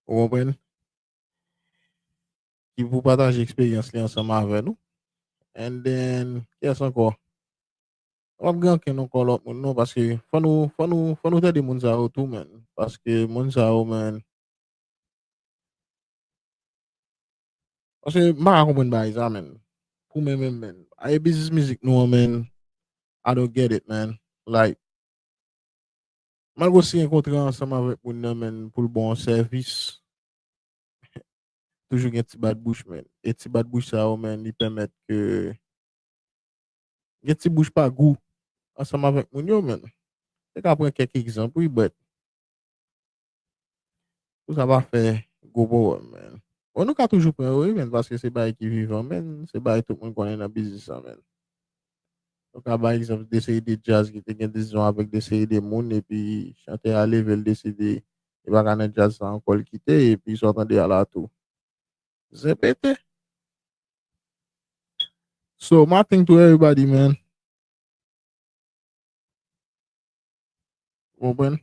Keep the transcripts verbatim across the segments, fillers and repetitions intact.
Ou konprann? Ki pou pataje eksperyans li ansanm avè nou. And then, kiyès ankò? M p ap gen ankenn ankò lòt moun non, paske fò nou, fò nou, fò nou tande moun sa yo tou, man. Paske moun sa yo, man. Paske m pa ka konprann bagay sa, man. Pou mwen menm, man. Aye biznis mizik nou an, man. I don't get it, man. Like, malgre w siyen kontra ansanm avèk moun nan, man, pou l ba w yon sèvis, toujou gen ti bat bouch, man. E ti bat bouch sa yo, man, li pèmèt ke gen ti bouch pa gou ansanm avèk moun yo, man. Te ka pran kèk egzanp, wi, but pou sa pa fè gwo pwoblèm, man. Bon, nou ka toujou pran yo, wi, man, paske se bagay ki vivan, man. Se bagay tout moun konnen nan biznis lan, man. Nou ka bay egzanp de seri de djaz ki te gen dizon avèk de seri de moun, epi chantè a leve, l deside li pa ka nan djaz sa ankò, l kite, epi sa w tande a la tou. Zen pete. So, my thing to everybody, man. Ou konprann?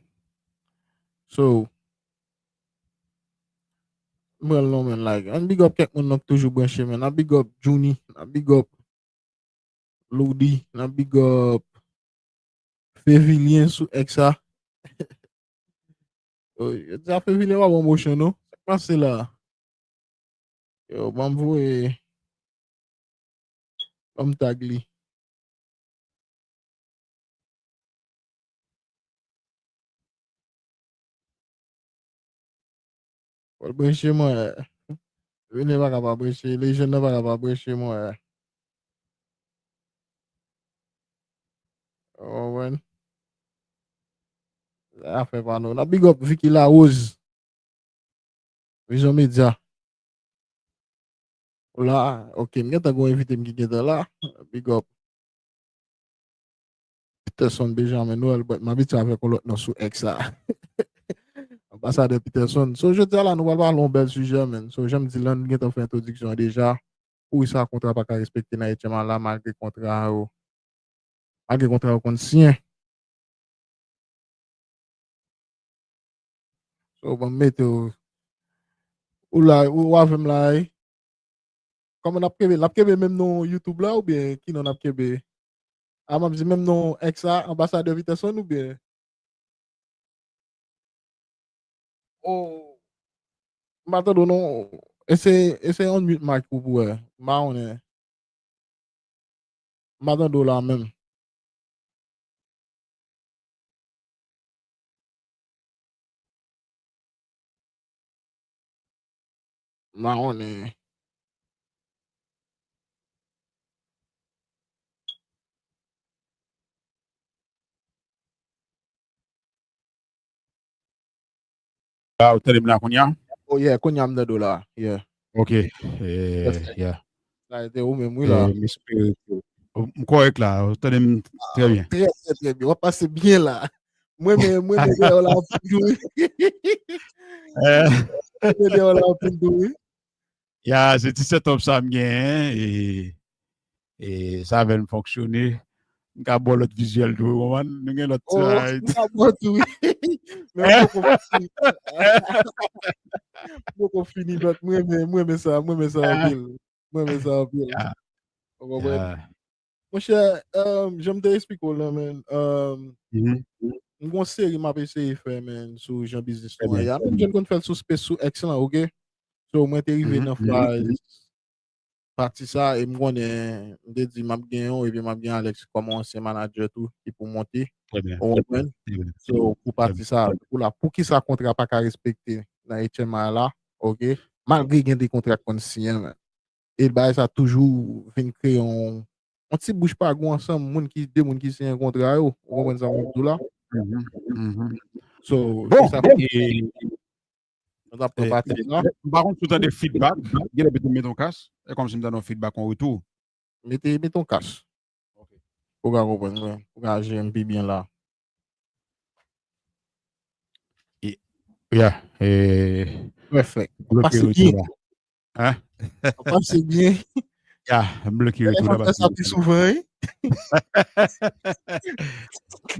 So, m pran l non, man, like, ann big up kèk moun nan k toujou branche, man. N ap big up Junie, n ap big up Loudy, n ap big up Fevilien sou X la. Oh, yo di a Fevilien pa bon motion, non? Sa k pase la? Yo, ban m voye. Ban m tag li. Fò l branche mwen. Vini pa ka pa branche. Lejann nan pa ka pa branche mwen. Ou konprann? Afè pa nou. N ap big up Vicky Larose. Vizyon Medya. Ou la? Ok, m gentan gen yon envite m ki gentan la. Big up. Peterson Benjamin Noël, but m abitye avèk yon lòt non sou X la. Anbasadè Peterson. So, jodi a la, nou pral pale yon bèl sijè, man. So, jan m di l, nou gentan fè entwodiksyon an deja. Poukisa kontra pa ka respekte nan H M I la malgre kontra yo, malgre kontra yo konn siyen. So, ban m mete w. Ou la, ou, ou avè m la, wi. Kòman n ap kenbe? N ap kenbe menm non YouTube la oubyen ki non n ap kenbe? A, m ap di menm non X la, Anbasadè Peterson oubyen? Oh, m pa tande w non. Eseye, eseye unmute mic ou pou wè. M pa konnen. M pa tande w la menm. M pa konnen. Ah, ou tande m la kounye a? Oh, yeah, kounye a m tande w la. Yeah. Ok. Eh, yeah. Sa a ete ou menm, wi, la. Eh, m espere ke, oh, m kòrèk la, ou tande m trè byen. Trè, trè, trè byen. W ap pase byen la. Mwen, men, mwen, men, dèyè w la anpil tou, wi. Eh. Mwen, men, dèyè w la anpil tou, wi. Ya, se ti setup sa m genyen, e, e sa avè l m fonksyone. M ka ba w lòt vizyèl tou, ou konprann? Nou gen lòt. Oh, sa, m ka ba w tou, wi. Men m poko fini. M poko fini, but mwen renmen, mwen renmen sa, mwen renmen sa anpil. Mwen renmen sa anpil. Ya. Ou konprann? Ya. Monchè, um, jan m te eksplike w lan, man, um, m gon seri m ap eseye fè, man, sou jan biznis nou an ye a. Menm jan m konn fè l sou Space, sou X lan, ok? So, mwen te rive nan faz pati sa, e m konnen, m te di m ap gen yon, epi m ap gen Alex kòm yon ansyen manager tou, ki pou monte. Ou konprann? So, pou pati sa, pou la, poukisa kontra pa ka respekte nan H M I la, ok? Malgre gen de kontra k konn siyen, man. E bagay sa toujou vin kreye yon, yon ti bouch pa gou ansanm moun ki, de moun ki siyen kontra yo. Ou konprann sa m ap di w la? So, bon, e sa k fè nou t ap pran pati sa. M pa konn si w tande feedback. Gen lè pito m mete yon kas. E kòmsi m tande yon feedback, yon retou. Mete, mete yon kas. Ok. Ou ka konprann mwen. Ou ka jere m pi byen la. Yeah, e, perfect. Pase byen. Hein? Pase byen. Ya, m bloke retou la paske sa pi souvan, wi.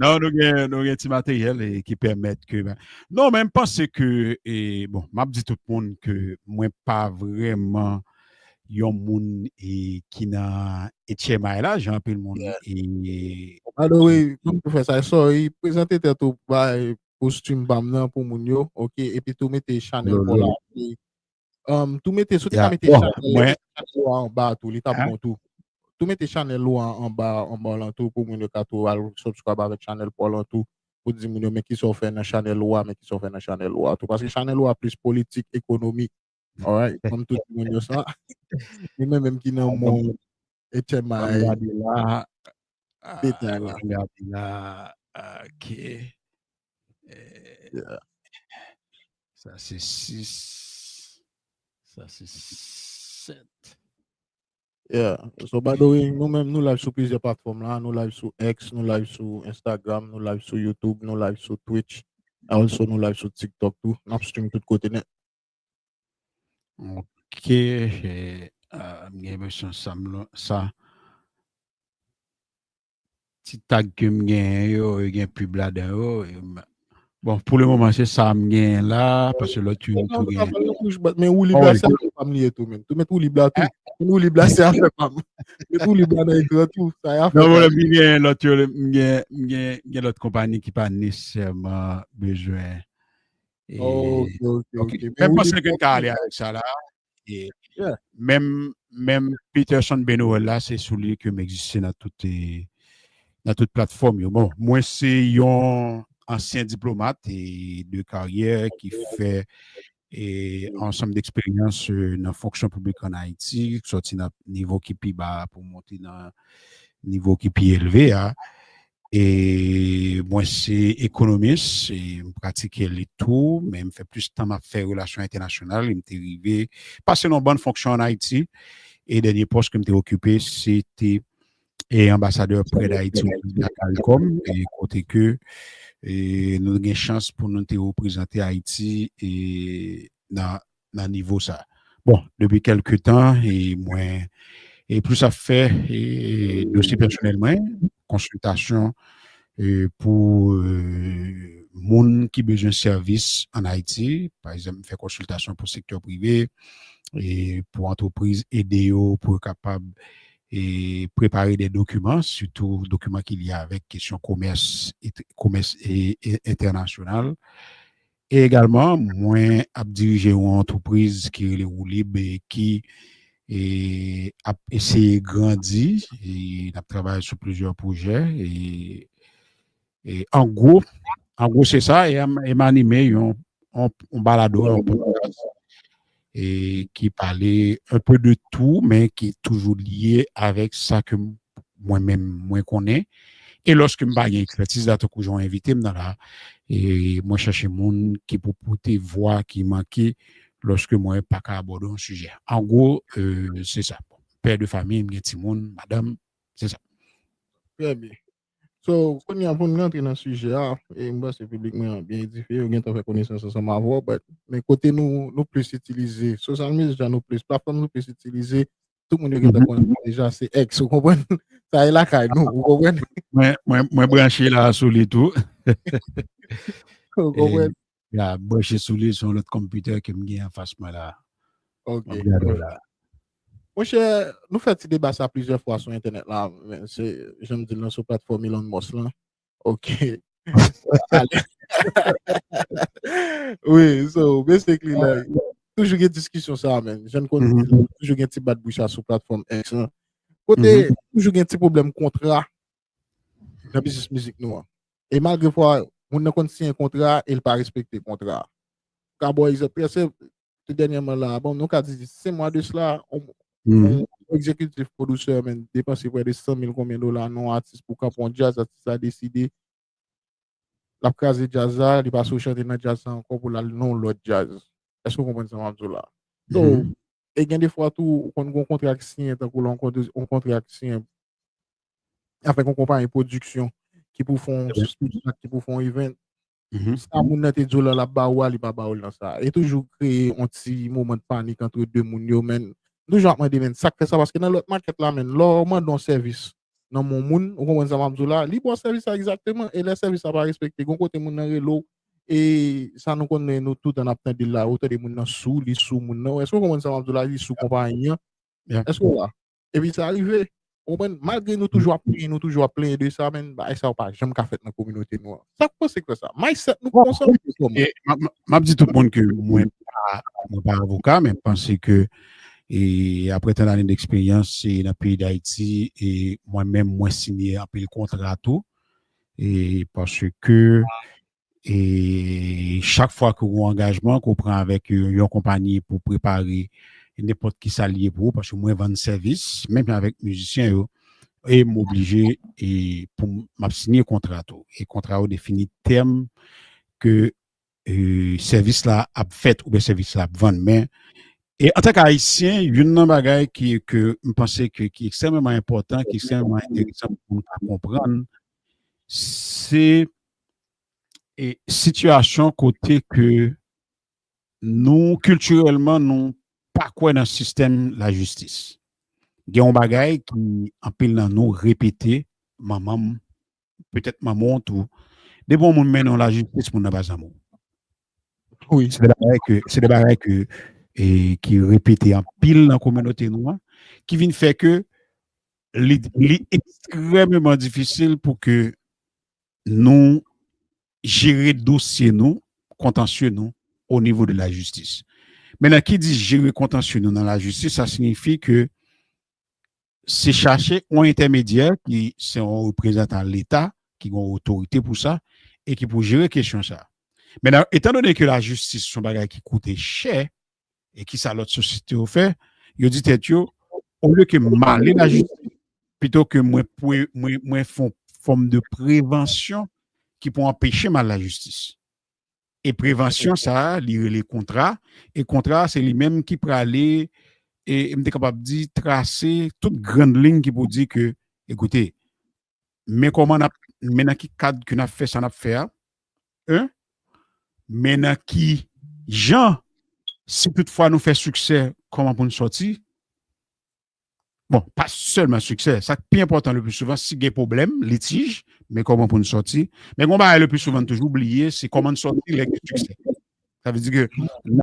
Non, nou gen, nou gen ti materyèl e ki pèmèt ke, ben, non, men m panse ke, e, bon, m ap di tout moun ke mwen pa vrèman yon moun e, ki nan H M I la, jan anpil moun e, By the way, kòm pou fè sa, sorry, prezante tèt ou bay kostim pa m nan pou moun yo, ok, epi tou mete chanèl pa w la. Um, tou mete, si w te ka mete chanèl ou anba tou, li t ap bon tou. Tou mete chanèl ou anba, anba lan tou pou moun yo ka tou al subscribe avèk chanèl pa w lan tou. Pou di moun yo, men kisa w fè nan chanèl ou a, men kisa w fè nan chanèl ou a tou. Paske chanèl ou a plis politik, ekonomik. Alright, kòm tout moun yo sa. Li menm menm ki nan mon H M I. Gade la. Detay la. Gade la. Ok. Eh, sa se sis. Sa se sèt. Yeah. So, by the way, nou menm, nou live sou plizyè platfòm la. Nou live sou X, nou live sou Instagram, nou live sou YouTube, nou live sou Twitch. Also, nou live sou TikTok tou. N ap stream tout kote net. Ok. Eh, ah, m gen enpresyon sa m lo- sa ti tag ke m genyen yo, yo gen pib ladan yo. Bon, pou le moman, se sa m genyen la, paske lòt yo m tou genyen. Men woulib la, se afè pa m li ye tou, men. Tou met woulib la tou. Men woulib la, se afè pa m. Met woulib la nan ekran tou. Sa e afè pa m. M gen lòt yo, m gen, m gen, gen lòt konpani ki pa nesesèman bezwen. Ok, ok, ok. Men m panse ke n ka ale avèk sa la. E menm, menm Peterson Benoël la, se sou li ke m egziste nan tout, e, nan tout platfòm yo. Bon, mwen se yon ansyen diplomat e de karyè ki fè e ansanm d'eksperyans e, nan fonksyon piblik an Ayiti, sòti nan nivo ki pi ba pou monte nan nivo ki pi elve a. E mwen se ekonomis, e m pratike li tou, men m fè plis tan m ap fè relasyon entènasyonal, e m te rive pase nan yon bann fonksyon an Ayiti, e dènye pòs ke m te okipe, se te e anbasadè prè Dayiti a CARICOM, e kote ke e nou gen chans pou nou te reprezante Ayiti e nan, nan nivo sa. Bon, depi kèlke tan, e mwen e plis ap fè e dosye pèsonèl mwen, konsiltasyon e pou e moun ki bezwen sèvis an Ayiti. Pa egzanp, m fè konsiltasyon pou sektè prive, e pou antrepriz, ede yo pou yo kapab e prepare de dokiman, sitou dokiman ki lye avèk kesyon komès, komès e, e entènasyonal. E egalman, mwen ap dirije yon antrepriz ki rele Woulib e ki e, ap eseye grandi. E n ap travay sou plizyè pwojè. E, e an gwo, an gwo, se sa. E, m- e m anime yon, yon, yon balado, yon podcast e, ki pale un peu de tout, men ki toujou lye avèk sa ke m- mwen menm mwen konnen. E lòske m pa gen ekspètiz la, tankou jan w envite m nan la, e mwen chèche moun ki pou pote vwa ki manke lòske mwen pa ka abòde yon sijè. An gwo, e, se sa. Pè de fanmi, m gen timoun, madanm, se sa. Trè byen. So, kounye a, pou n rantre nan sijè a, e m panse piblik mwen an byen edifye, yo gentan fè konesans ansanm avè w, but, men kote nou, nou plis itilize, social media nou plis, platfòm nou plis itilize, tout moun yo gentan konnen sa deja, se X, ou konprann? Sa e lakay nou, ou konprann? Mwen, mwen, mwen branche la sou li tou. Ou konprann? Ya, branche sou li, se yon lòt konpitè ke m gen anfas mwen la. Ok. M ap gade la. Monchè, nou fè ti deba sa plizyè fwa sou entènèt la, men se, jan m di l lan, sou platfòm Elon Musk lan. Ok. Wi, so, basically, like, toujou gen diskisyon sa, men. Jan n konn di l, toujou gen ti bat bouch la sou platfòm X lan. Kote, toujou gen ti pwoblèm kontra nan biznis mizik nou an. E malgre fwa, moun nan konn siyen kontra e l pa respekte kontra. Ka ba w egzanp, prèske, tout dènyèman la, bon, nou ka di, senk mwa de sila, yon, yon egzekitif pwodisè, men, depanse prè de san mil konbyen dola nan yon atis pou kanpe yon djaz, atis la deside l ap kraze djaz la, li pa sou chante nan djaz la ankò pou l al nan yon lòt djaz. Èske w konprann sa m ap di w la? So, e gen de fwa tou, ou konn gen yon kontra ki siyen, tankou la, yon kontra ki siyen avèk yon konpayi pwodiksyon ki pou fè yon spectacle, ki pou fè yon event. Sa moun nan te di w la, l ap ba ou a, li pa ba ou l nan sa. E toujou kreye yon ti moman de panik antre de moun yo, men. M toujou ap mande, men, sa k fè sa? Paske nan lòt makèt la, men, lè w mande yon sèvis, nan men yon moun, ou konprann sa m ap di w la, li ba w sèvis la egzakteman, e lè sèvis la pa respekte, gon kote moun nan rele w, e sa nou konnen, nou toutan n ap tande l la, ou tande moun nan sou, li sou moun nan, èske w konprann sa m ap di w la, li sou konpayi an? Èske w la? Epi sa rive. Ou konprann? Malgre nou toujou ap plenyen, nou toujou ap plenyen de sa, men bagay sa yo pa janm ka fèt nan kominote nou an. Sa k panse k fè sa? Mindset nou konsa, kòman? M ap di tout moun ke mwen pa, mwen pa avoka, men m panse ke, e apre tan lane deksperyans, e nan peyi Dayiti, e mwen menm, mwen siyen anpil kontra tou, e paske e chak fwa ke w gen yon angajman ke w pran avèk yon, yon konpayi pou prepare nenpòt ki sa l ye pou ou, paske mwen vann sèvis, menm avèk mizisyen yo, e m oblije, e pou m ap siyen kontra tou. E kontra yo defini tèm ke e, sèvis la ap fèt oubyen sèvis la ap vann. Men, e antanke Ayisyen, youn nan bagay ki, ke m panse ke, ki ekstrèmeman enpòtan, ki ekstrèmeman enteresan pou nou ta konprann, se e, sitiyasyon kote ke nou, kiltirèlman, nou pa kwè nan sistèm lajistis. Gen yon bagay ki anpil nan nou repete, manman m, petèt manman w tou, depi yon moun mennen w lajistis, moun nan pa zanmi w. Wi. Se de bagay ke, se de bagay ke, e, ki repete anpil nan kominote nou an, ki vin fè ke li, li ekstrèmeman difisil pou ke nou jere dosye nou, kontansye nou, o nivo de lajistis. Men nan ki di jere kontansye nou nan lajistis, sa siyifi ke se chache yon entèmedyè ki se yon reprezantan Leta, ki gen otorite pou sa, e ki pou jere kesyon sa. Men nan, etan done ke lajistis se yon bagay ki koute chè, e ki sa lòt sosyete yo fè, yo di tèt yo, olye ke m ale lajistis, pito ke mwen, pre, mwen, mwen fè yon fòm de prevansyon ki pou anpeche m al lajistis. E prevansyon sa a, li rele kontra, e kontra a, se li menm ki prale, e m te kapab di, trase tout grann liy ki pou di ke, ekoute, men kòman n ap, men nan ki kad ke n ap fè sa n ap fè a, en, men nan ki jan, si toutfwa nou fè siksè, kòman pou n sòti, bon, pa sèlman siksè, sa k pi enpòtan le pli souvan, si gen pwoblèm, litij, men kòman pou n sòti, men gon bagay le pli souvan n toujou bliye, se kòman n sòti lè gen siksè. Sa vle di ke n